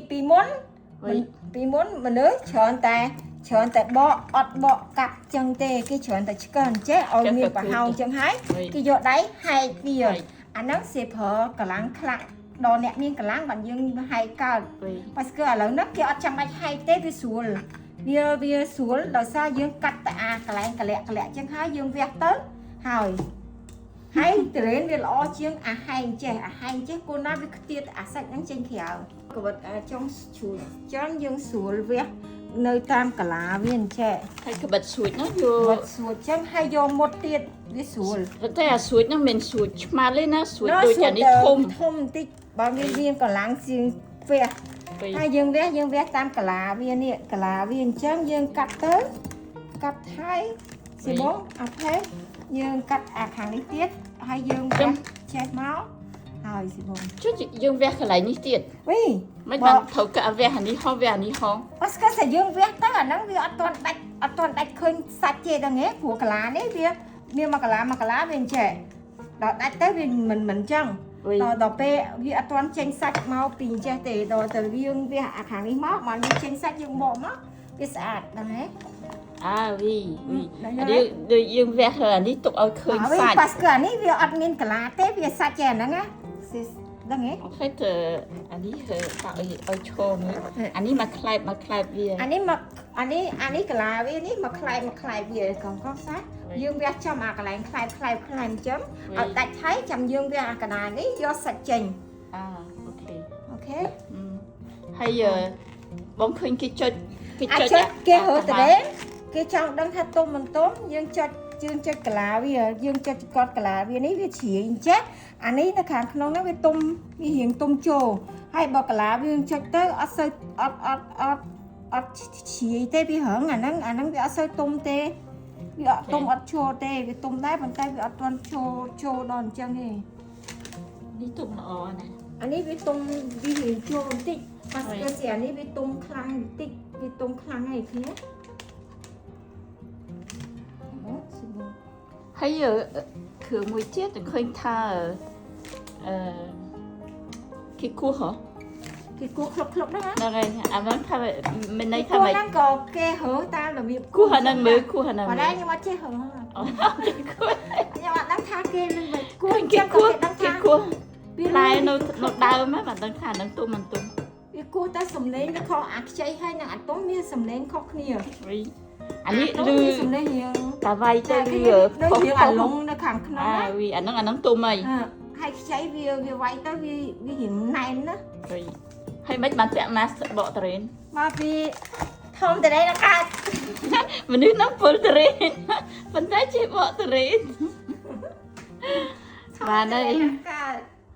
ពីមុន Oui. ពីមុនមនុស្សច្រើនតែច្រើនតែបកអត់បកកាប់ចឹងទេគេច្រើនតែឆ្កើអញ្ចេះឲ្យមានប្រហោងចឹងហើយ Oui. គេយកដៃហែកវា ហែក អាហ្នឹងសេប្រើកម្លាំងខ្លាំងដល់អ្នកមានកម្លាំងបានយើងហែកកើត Oui. Parce que ឥឡូវហ្នឹងគេអត់ចាំបាច់ហែកទេវាស្រួលវាវាស្រួលដោយសារយើងកាត់តែអាកន្លែងកលាក់កលាក់ចឹងហើយយើងវះទៅហើយហើយតរេនវាល្អជាងអាហែងចេះអាហែងចេះគូណាវាខ្ទាតអាសាច់ហ្នឹងចេញក្រៅក៏បិទអាចុងជ្រួចចឹងយើងស្រួលវះនៅតាមកលាវាអញ្ចេះ ហើយក្បិតស្រួចនោះយក បិទស្រួចចឹងហើយយកមុតទៀតវាស្រួល ប៉ុន្តែអាស្រួចនោះមិនស្រួចឆ្មាល់ទេណាស្រួចដូចអានេះធំ ធំបន្តិចបើវាមានកម្លាំងជាងវះ Oui. ហើយយើងវះយើងវះតាមកលាវានេះកលាវាអញ្ចឹងយើងកាត់ទៅកាត់ហើយ c'est bon. Après យើងកាត់អាខាងនេះទៀតហើយយើងវះចេះមកហើយ c'est bon. ចុះយើងវះកន្លែងនេះទៀត Oui. មិនបានត្រូវកាក់វះអានេះហោះវះអានេះហោះ Parce que តែយើងវះទៅអាហ្នឹងវាអត់ទាន់ដាច់អត់ទាន់ដាច់ឃើញសាច់ទេដឹងទេព្រោះកាឡានេះវាមានមកកាឡាមកកាឡាវាអញ្ចេះដល់ដាច់ទៅវាមិនមិនអញ្ចឹង Oui. ដល់ដល់ពេលវាអត់ទាន់ចេញសាច់មកពីអញ្ចេះទេដល់ទៅយើងវះអាខាងនេះមកបានវាចេញសាច់យើងបកមកវាស្អាតដឹងទេ អា oui oui. ដឹងទេ អានេះដូចយើងវះអានេះទុកឲ្យឃើញ អើ សាច់ Parce que អានេះវាអត់មានកលាទេវាសាច់ទេអាហ្នឹងណាស៊ីដឹងទេ En fait អានេះដាក់ឲ្យឲ្យឈរមើលអានេះមកខ្លែបមកខ្លែបវា អានេះមកអានេះអានេះកលាវានេះមកខ្លែបមកខ្លែបវាកងកងសាយើងវះចំអាកន្លែងខ្លែបខ្លែបខ្លែបអញ្ចឹងឲ្យដាច់ហើយចាំយើងវះអាកណ្ដាលនេះយកសាច់ចេញ អា OK. OK. ហើយបងឃើញគេចុចគេ អាច ចុច ចុចគេរើតរេគេចង់ដឹងថាទុំមិនទុំយើងចុចយើងចុចកាឡាវាយើងចុចកត់កាឡាវានេះវាជ្រាយអញ្ចេះអានេះនៅខាងក្នុងហ្នឹងវាទុំវារៀងទុំចូលហើយបើកាឡាវាចុចទៅអត់សូវអត់អត់អត់អត់ជ្រាយទេវារឹងអាហ្នឹងអាហ្នឹងវាអត់សូវទុំទេវាអត់ទុំអត់ចូលទេវាទុំដែរប៉ុន្តែវាអត់ទាន់ចូលចូលដល់អញ្ចឹងទេ នេះទុំល្អណាស់ អានេះវាទុំវារៀងចូលបន្តិច parce que អានេះវាទុំខ្លាំងបន្តិចវាទុំខ្លាំងហើយគ្នាអូ c'est bon. ហើយគ្រឿងមួយទៀតឃើញថាអឺគេគោះហ៎ គេគោះក្លុកក្លុកហ្នឹងណា ហ្នឹងហើយអាហ្នឹងថាមិនន័យ គោះ ថាម៉េច ហ្នឹងក៏គេរើតាមរបៀប គោះអាហ្នឹងមើលគោះអាហ្នឹង ប៉ុន្តែខ្ញុំអត់ចេះរើ អូគេគោះ ខ្ញុំអត់ដឹងថាគេនឹងមិនគោះ ឃើញគេគោះ គេដឹងថា គេគោះ វា ផ្លែនៅនៅដើមហ្នឹងបានដឹងថាហ្នឹងទុំមិនទុំ វាគោះតែសំឡេងវាខុសអាខ្ចីហើយនិងអាទុំមានសំឡេងខុសគ្នា វិញអានេះ ទុំ លឺ មានសំឡេងរៀង តាវាយទៅ តែ វា គេដូចរៀងអាឡុងនៅខាងក្នុង អា ណា វីអាហ្នឹងអាហ្នឹងទុំហើយ អឺហើយខ្ចីវាវាវាយទៅវាវារៀងណែនណា វិញហើយមិនបានពាក់ម៉ាស់បកតរេន មកពីធំតរេណាកើត មនុស្សហ្នឹងពលតរេនប៉ុន្តែចេះបកតរេនបានហើយ កើត